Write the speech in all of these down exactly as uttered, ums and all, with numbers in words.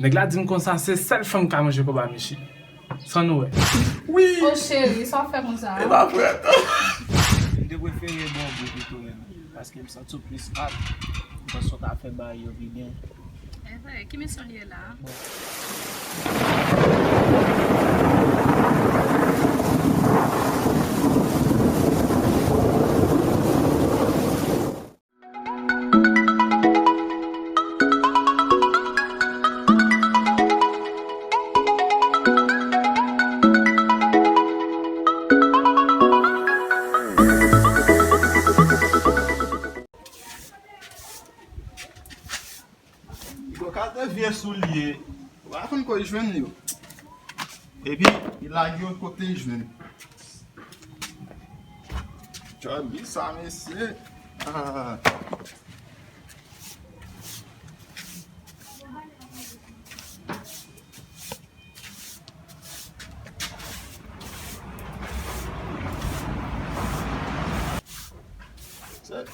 Nèg la di m konsa se sèl fanm k ka manje kòb a misye. San nou wè. Wi! O cheri, sa w fè konsa? E pa frèt. M te prefere bon gou pito menm. Paske m santi w plis ap. M panse w ka fè bagay yo pi byen. Evre, ki misyon li ye la? Li bò kal de vye soulye. Ou pa konn kote l jwenn yo. Epi, li lage yo kote l jwenn. Jòdi sa, mesye. Ah. Se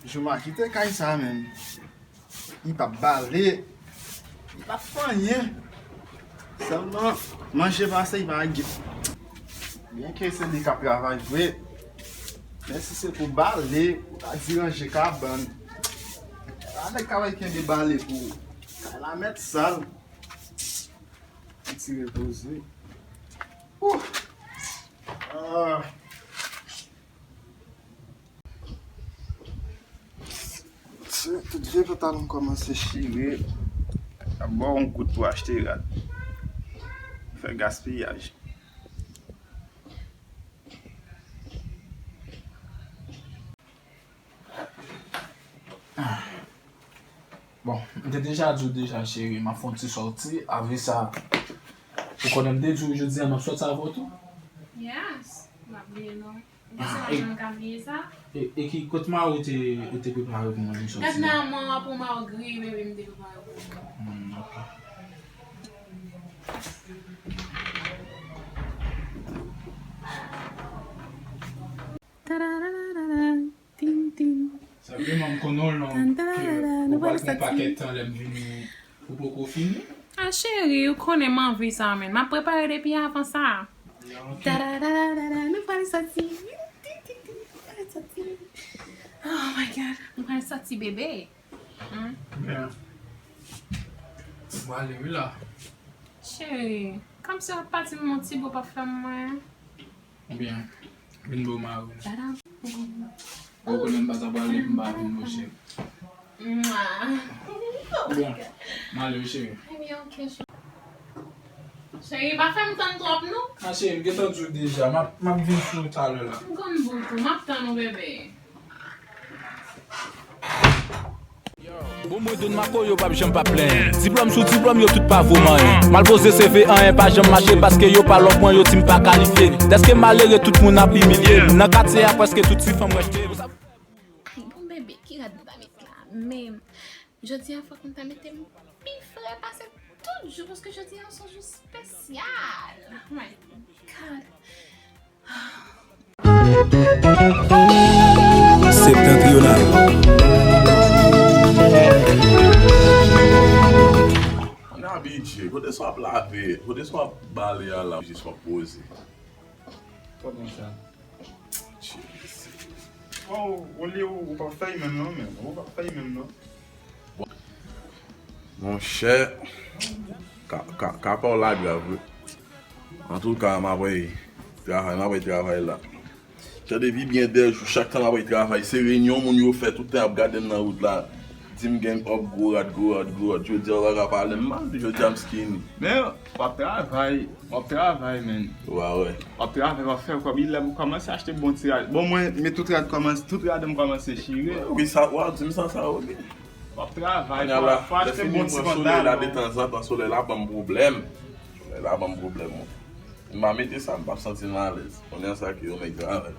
Jouma kite kay sa menm. Li p ap bale. Li p ap fè anyen. Sèlman manje pase, li pa gen. Byenke se li k ap travay vre, men si se pou bale, pou ta diranje kabann, pa nèg k ap kenbe bale pou ou. Kay la mèt sal. Ti repoze. Ouh! Ah! Se tout vye pantalon kòmanse chire. Ap ba w yon goud pou achte rad. Fè gaspiyaj. Bon, m te deja di w deja, cheri, m ap fè yon ti sòti. Avè sa, ou konnen m te di w jodi a m ap sòti avè w tou? Yes, m ap bliye non. Ou panse m ap janm ka bliye sa? E, e ki, kot mari w te, ou te prepare pou mwen, m sòti? Gad nan mwen pou mari w griye, bebe, m te prepare pou ou. Hmm, ok. Tadadadada, tin, tin. Senpleman, m konnen w long, ke ou pral pran pakèt tan lè m vini, ou poko fini. A cheri, ou konnen m anvi sa, men m ap prepare depi avan sa. Ya, ok. Tadadadada, nou pral sòti. Tin, tin, tin, nou pral sòti. Oh my God, nou pral sòti, bebe. Hmm? Byen. M prale, wi, la. Cheri, kòmsi w ap pati, m yon ti bo p ap fè m mwen. Oubyen, vin bo mari w. Ou konnen m pa ta pral depi m pa vin bo cheri. Bon, m ale wi cheri. Cheri, pa fè m tann twòp non. A cheri, m gentan di w deja, m ap, m ap vin sou ou talè la. M konn bo tou, m ap tann ou bebe. Bon, mwen Don Marco, yo p ap janm pa plenyen. Diplòm sou diplòm, yo tout pa vo manyen. M al poze C V, anyen pa janm mache, paske yo pa lòk mwen, yo di m pa kalifye. Dèske malere, tout moun ap imilye m. Nan katye a, prèske tout ti fanm rejte m. Bon, bebe, ki rad m ta met la menm? Jodi a, fòk m ta mete m pi fre pase tout jou, paske jodi a, se yon jou espesyal. Oh my God. Septentrional. Ann abitye. Kote sa w ap lave? Kote sa w ap bale a la? Jis w ap poze. Kòman sa? Tchè, mesye. Waw, olye ou, ou pa fèy menm non, men. Ou pa fèy menm non. Monchè, ka, ka, ka pa w la grav wi. Antouka, m ap travay, m ap travay la. Chè, depi byen dè jou, chak tan m ap travay, se reyinyon moun yo fè, tout tan y ap gade m nan wout la, di m gen òb gwo rad, gwo rad, gwo rad. Jodi a, w pa ka pale m mal, jodi a, m skinny. Men, w ap travay, w ap travay, men. Wa wè. W ap travay, w ap fè kòb, lè m kòmanse achte bon ti rad. Bon, mwen, men tout rad kòmanse, tout rad m kòmanse chire. Wi, sa, w ap di m sa, sa, ok. W ap travay, fò, fò achte bon ti pantalon. Kounye a la, lè fini, m pran solèy la, detanzantan, solèy la ban m pwoblèm. Solèy la ban m pwoblèm, wi. M pa mete sa, m p ap santi m alèz. Konnen sa ke yon nèg travay.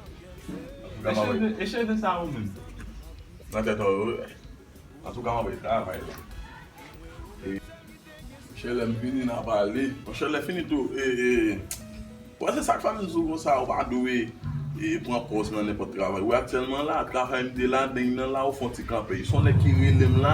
E cheve, e cheve sa ou menm? Nan tèt ou, wi. Antouka, m ap travay la. E, monchè, lè m vini, n a pale. Monchè, lè fini tou, e, e, wè, se sa k fè m di w konsa, ou pa dwe, e, pran pòz nan nenpòt travay. Ou wè aktyèlman la, travay m te ladan nan la, ou fè yon ti kanpe. Se yon nèg ki rele m la,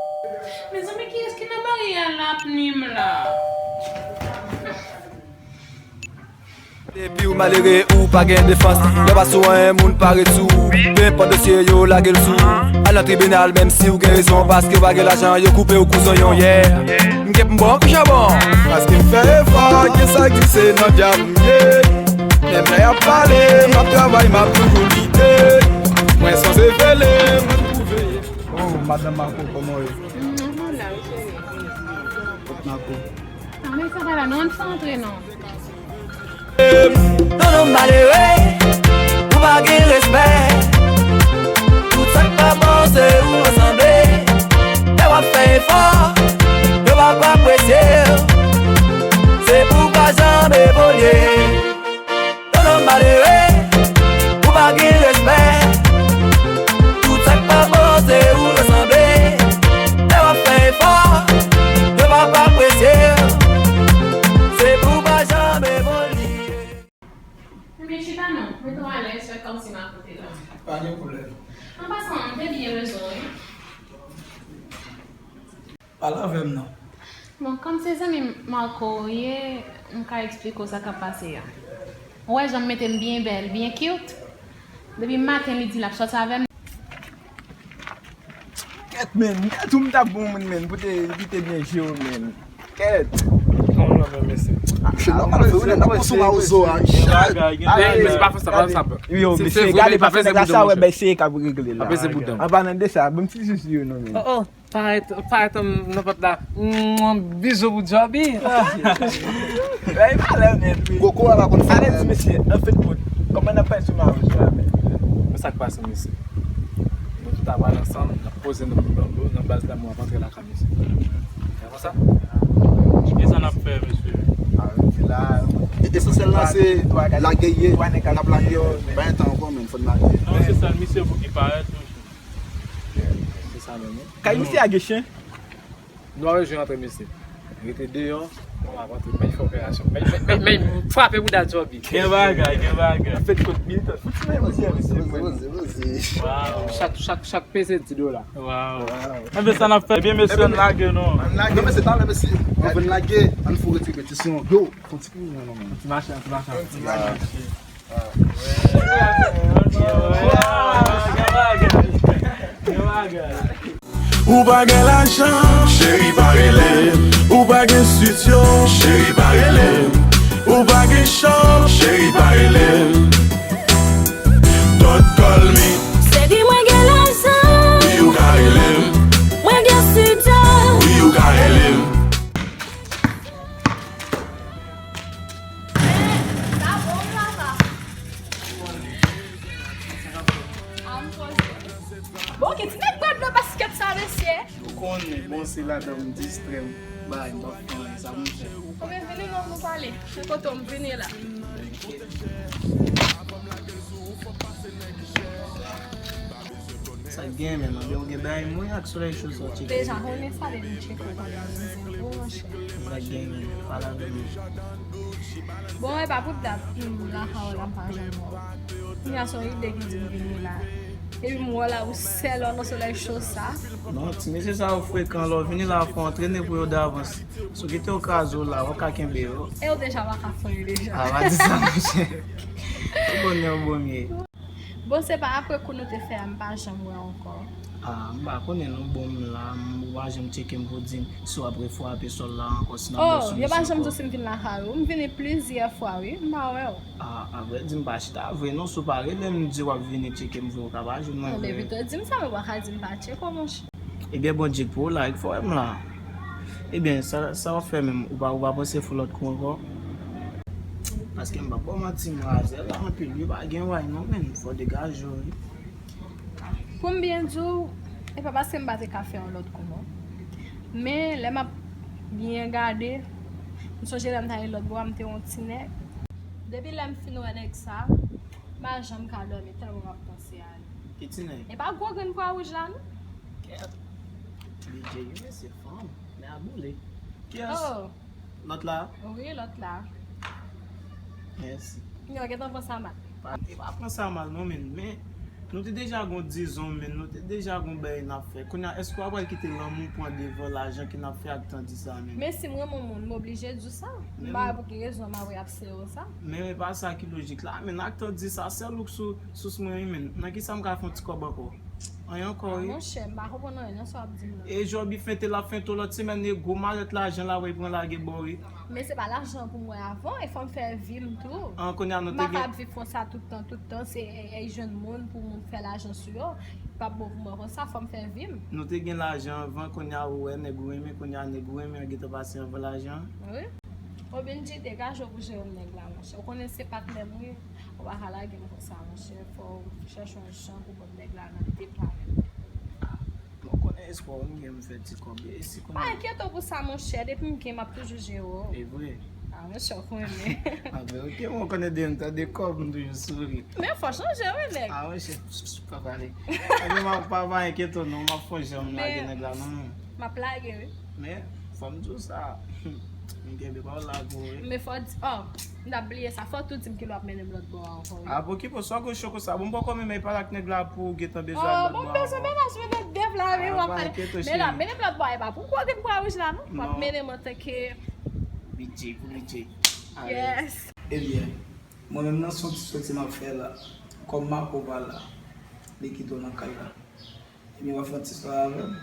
Mezanmi, kiyès ki nan baryè a la ap nwi m la? Depi w malere, ou pa gen defans. Lè w pa sou anyen, moun pa ret sou ou. Pe enpòt dosye yo lage l sou ou. Al nan tribinal, menm si w gen rezon, paske w pa gen lajan, yo koupe w kou zonyon, yeah. M gen pou m ba w kou chabon. Paske m fè efò, gen sa k di se nan dyab m ye. Menm lè y ap pale, m ap travay, m ap toujou lite. Mwen sanze vele, mwen pou veye. Oh, madanm Marco, kòman w ye? Mm, mwen la, wi, cheri. Kot Marco? Ah, men sa va la, non, ann fè antre, non. Yon nonm malere, ou pa gen respè. Tout sa k pa bon, se ou yo sanble. Lè w ap fè efò, yo p ap apresye w. Se pou w pa janm evolye. Yon nonm malere, ou pa gen respè. Tout sa k pa bon, se ou yo sanble. Lè w ap fè efò, yo p ap apresye w. Se pou w pa janm evolye. Ebyen, chita non, mete w alèz, fè kòmsi Marco te la. Pa gen pwoblèm. An pasan, m te byen bezwen w, wi. Pale avè m non. Bon, kòm se zanmi Marco ou ye, m ka eksplike w sa k ap pase a. Ou wè jan m mete m byen bèl, byen cute? Depi maten li di l ap sòti avè m. Kèt, men, kèt, ou m t ap bon moun, men, pou te evite byen je w, men. Kèt. Non, non, non, mesye. Se nòmal, frè, n ap konsome mawozo a. Gen bagay, gen bagay. Mesye, pa fè sa, pa fè sa. Yo, mesye, gade, pa fè nèg la sa, wè, mesye k ap regle la. Anpalan de sa, bon ti jus yo non, men. Oh, oh. Parèt, parèt nan pòt la. Mwen, bizou pou Djòbi. Bay valè nèt, wi. Koko a pa konn fè. Alèz, mesye, an fen de kont, kòman n ap fè sou mawozo a menm? Men sa k pase, mesye. Nou tout ap pale ansanm, n ap poze nou nan, nan baz la, mwen ap antre lakay, mesye. Se konsa? Kisa n ap fè, mesye? E, esansyèl la, se lage ye, n ap lage yo. Pa gen tan ankò, men, fò n lage. Non, se sèl misye pou ki parèt, mesye. Se sa menm, wi. Kay misye a gen chen? Nou a rejwenn antre mesye. Rete deyò, nou ap antre. Mèt fè operasyon. Mèt, mèt, mèt, mèt frape bouda Djòbi. Gen bagay, gen bagay. Fè kot militan. Fouti men misye, misye. Poze, poze, poze. Waw. Chak, chak, chak peze di dola. Waw. Enben sa n ap fè byen, mesye, ann lage non. Non, mesye, talè, mesye. Ann lage, ann fè repetition. Yo, fè yon ti kou non, non, men. Ti mache, ti mache. Ti mache. Ou pa gen lajan, cheri pa rele m. Ou pa gen estidyo, cheri pa rele m. Ou pa gen chanm, cheri pa rele m. Don't call me. Seri mwen gen lajan. Wi, ou ka rele m. Mwen gen estidyo. Wi, ou ka rele m. Bon, ki ti nèg bwè dlo basket sa, mesye? Ou konnen, bon, se ladan m distrè m, bay, m p ap fè anyen, sa m fè. Konbyen vini non nou pale? Se kote m vini la. Sa k gen, men, anben ou gen bagay mwen ak Soleil Show sa w tcheke. Deja konnen sa, depi m tcheke w pa gen anyen pou mwen, monchè. Sa k gen, men, pale avè m. Bon, e pa pou dat m lakay w la, m pa janm wè w. Kounye a se yon ide ki di m vini la. Epi m wè w la, ou sèl, w nan Soleil Show sa. Non, ti mesye sa yo frekan, lè w vini la, fò w antrene pou yo davans. Si w kite yo kraze w la, w ap ka kenbe yo. E yo deja pa ka fè anyen deja. A, pa di sa, monchè. Ou konnen w bon, ye. Bon, se pa apre kou nou te fè a, m pa janm wè ankò. A, m pa konnen non, bon, m la, m, ou pa janm tcheke m pou di m si w ap refrape sòl la ankò, si n ap bò sou misye ankò. Oh, yo pa janm di w si m vin lakay ou. M vini plizyè fwa, wi, m pa wè w. A, avrèdi, m pa chita vre non, si w pa rele m di w ap vini tcheke m vre, ou ka pa jwenn mwen vre. Depi w te di m sa, men w pa ka di m pa tcheke w, monchè. Ebyen, bon, Jake, pou w la, fò wè m la. Ebyen, sa, sa w ap fè menm? Ou pa, ou pa panse fè lòt kou ankò? Paske m p ap ba w manti, m razè la anpil wi, pa gen way non, menm, fò w degaje w wi. Pou m byen di w, e pa paske m pa te ka fè yon lòt kou non. Men, lè m ap byen gade, m sonje lè m t ale lòt bò a, m te yon ti nèg. Depi lè m fin wè nèg sa, m pa janm ka dòmi tèlman m ap panse a li. Ki ti nèg? E pa gwo grenn pwa wouj la, non? Kèt. B J, wi, se fanm. Men a boule. Kiyès? Oh. Lòt la? Wi, lòt la. Mèsi. Yo, gentan pran sa mal. Pa, e pa pran sa mal, non, men, men, nou te deja gon dizon, men, nou te deja gon bagay n ap fè. Kounye a, èske w ap pral kite lanmou pran devan lajan ke n ap fè ak tandi sa, men? Men si m renmen yon moun, m oblije di w sa. M pa wè pou ki rezon m ap rapse w sa. Men, men pa sa ki lojik la, men, ak tandi sa, sèl ou k sou, sous mwen, wi, men. Nan ki sa m ka fè yon ti kòb ankò? Anyen ankò, wi. Monchè, m pa konprann anyen nan sa w ap di m nan. E Jòbi fente, l ap fente w lòt semèn, e gwo malèt lajan la, wè, pran lage ba w, wi. Men se pa lajan pou m wè avan, e fò m fè vi m tou. An, kounye a nou te gen. M pa kab viv konsa tout tan, tout tan, se, e, e, jwenn moun pou moun fè lajan sou yo. P ap bon pou mwen konsa, fò m fè vi m. Nou te gen lajan anvan, kounye a ou wè nèg ou renmen, kounye a nèg ou renmen an gentan pase anvan lajan. Wi. Obidjite, degaje w pou jere m nèg la, monchè. Ou konnen se patnè m, wi. Ou pa ka lage m konsa, monchè. Fò w chèche yon jan pou ban m nèg la nan tèt la menm. Bon, ou konnen espwa w m gen m fè ti kòb. E si konnen. Pa enkyete w pou sa, monchè. Depi m gen, m ap toujou jere w. E vre? A, monchè, ou konnen. A, ben, oke, mwen konnen depi m tande kòb, m toujou souri. Men fò chanje, wi, nèg. A, monchè, pa pale. Ebyen, m ap, pa, pa enkyete w, non, m ap fè yon jan m lage nèg la, non, non. M ap lage, wi. Men, fò m di w sa. M kenbe pa w la gwo, wi. Men fò di, oh, m t ap bliye sa. Fò tou di m kilè w ap mennen m lòt bò a ankò, wi. A, bon, ki bon, sa gwo cho konsa. Bon, m poko menm pale ak nèg la pou w gentan bezwen al lòt bò a ankò. Oh, bon, m bezwen menaj, men nèg dev la, wi, w ap pale. Men la, mennen m lòt bò a, e pa pou gwo grenn pwa wouj la, non. W ap mennen m antanke B J pou B J. Yes. Ebyen, mwen menm nan se yon ti soti m ap fè la. Kòm Marco pa la, li kite w nan kay la. Ebyen, w ap fè yon ti pale avè m?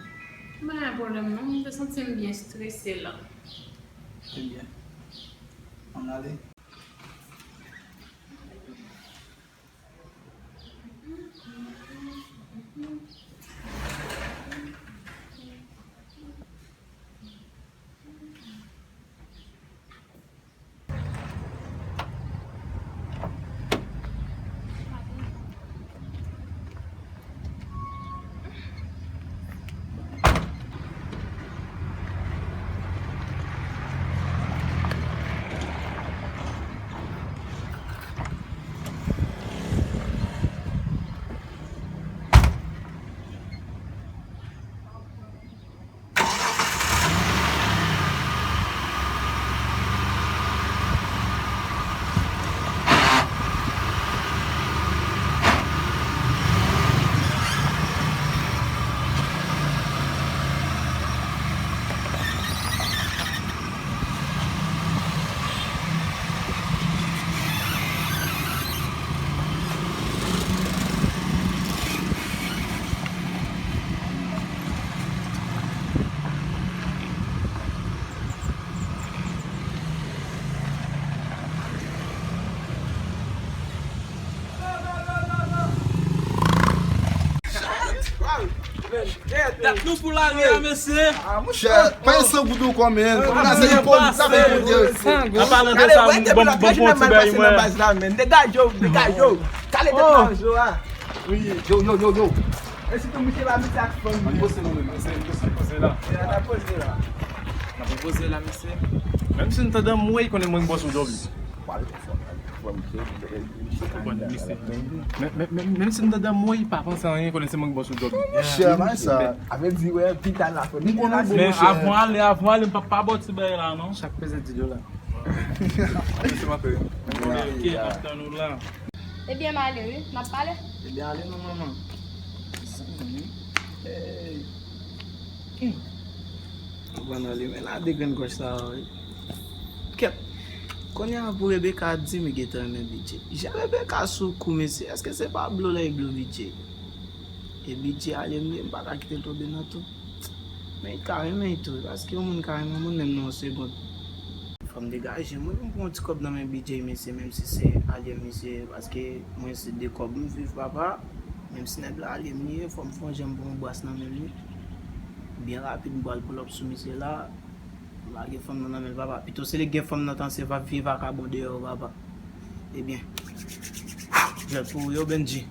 M pa gen pwoblèm non, m te santi m byen strese la. Ebyen, ann ale. Dat nou pou lari a, mesye. Ah, monchè, pa gen san goud ankò, men. Pou la se li pon, sa fè konte. An palan de sa, m ban m pon ti bay mwen. Degaje w, degaje w. Kale tèt nan zo a. Yo, yo, yo, yo. E sitou misye pa mete ak fanm. Ann poze nou menm, mesye, ann poze la. N ap poze la, mesye. Menm si n tande m wè, konnen mwen bòs ou dòmi. Menm si n tande m wè, pa panse anyen, konnen se mwen bòs ou dòmi. Chè, bay sa. Avè di, wè, pita la fò. Men avan ale, avan ale, m pa pa bò ti bay la, non. Chak peze di dola. Ok, ap tann ou la. Ebyen, m ale, wi. N ap pale. Ebyen, ale non, manman. Hey. Hmm. Ou konn ale, men la de grenn gòch sa a, wi. Kèt. Kounye a pou Rebecca di m li gentan renmen B J. Jan Rebecca sou kou, mesye, èske se pa blo lè blo B J? E B J ale m li, m pa ka kite l tonbe nan tou. Men li ka renmen tou, paske yon moun ka renmen yon moun menm nan yon segond. Fò m degaje m, wi, pou m pran yon ti kòb nan men B J, mesye, menm si se alye m, mesye, paske mwen se de kòb m viv, papa. Menm si nèg la alye m li ye, fò m fè yon jan m pran yon bwas nan men li. Byen rapid, m pral pull up sou misye la. M lage fanm nan nan men l, papa. Pito se li k gen fanm nan tan se va vye vakabon deyò, papa. Ebyen, jwèt pou ou yo, Bendji.